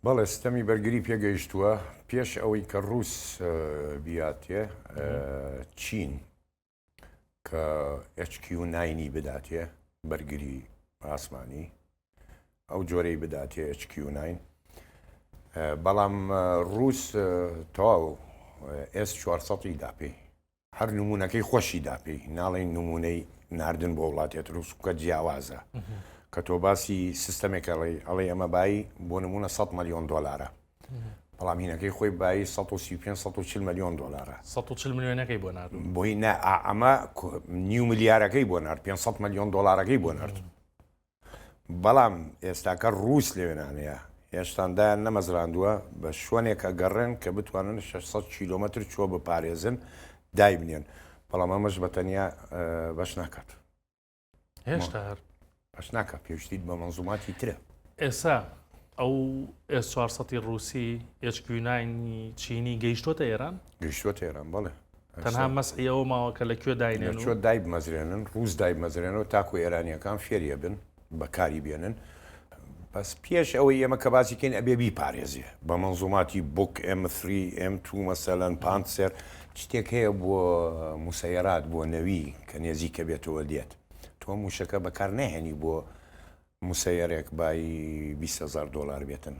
بەڵێ ستەمی بەرگری پێگەیشتووە پێش ئەوەی کە ڕووس بیاتێ چین کە HQ9 ی بداتێ بەرگری ئاسمانی ئەو جۆرەی بداتێ HQ9 بەڵام ڕووس تەواو S400 ی داپێی هەر نمونەکەی خۆشی داپێی ناڵێن نمونەی ناردن بۆ وڵاتێ تر چونکە جیاوازە کە تۆ باسی سیستەمێک ئەڵێ ئەڵێ ئەمە بایی بۆ نمونە 100 ملیۆن دۆلارە بەڵام هینەکەی خۆی بایی 135 140 ملیۆن دۆلارە. 140 ملیۆنەکەی بۆ نارد. بۆی نا ئەمە نیو ملیارەکەی بۆ نارد 500 ملیۆن دۆلارەکەی بۆ نارد. بەڵام ئێستاکە ڕووس لەوێنانەیە هێشتان دایان نەمەزراندووە بە شوێنێک ئەگەڕێن کە بتوانن 600 کیلۆمەتر چۆ بپارێزن دایبنێن بەڵام ئەمەش بە تەنیا بەش ناکات. هێشتا هەر بەش ناکات پێویستیت بە مەنزوماتی ترە. ئێستا ئەو ئێس 400 ڕووسی HQ9 چینی گەیشتۆتە ئێران؟ گەیشتۆتە ئێران بەڵێ. تەنها مەسعی ئەوە ماوە کە لە کوێ داینێن و. لە کوێ دایبمەزرێنن، ڕووس دایبمەزرێنەوە تاکو ئێرانییەکان فێری بن بەکاری بێنن. بەس پێش ئەوەی ئێمە کە باسی کەین ئەبێ بیپارێزێ بە مەنزوماتی بوک ئێم ثری ئێم تو مەسەلەن پانتسێر شتێک هەیە بۆ موسەیەرات بۆ نەوی کە نێزیکە بێتەوە دێت تۆ موشەکە بەکار ناهێنی بۆ موسەیەرێک بای 20 هەزار دۆلار بێتن.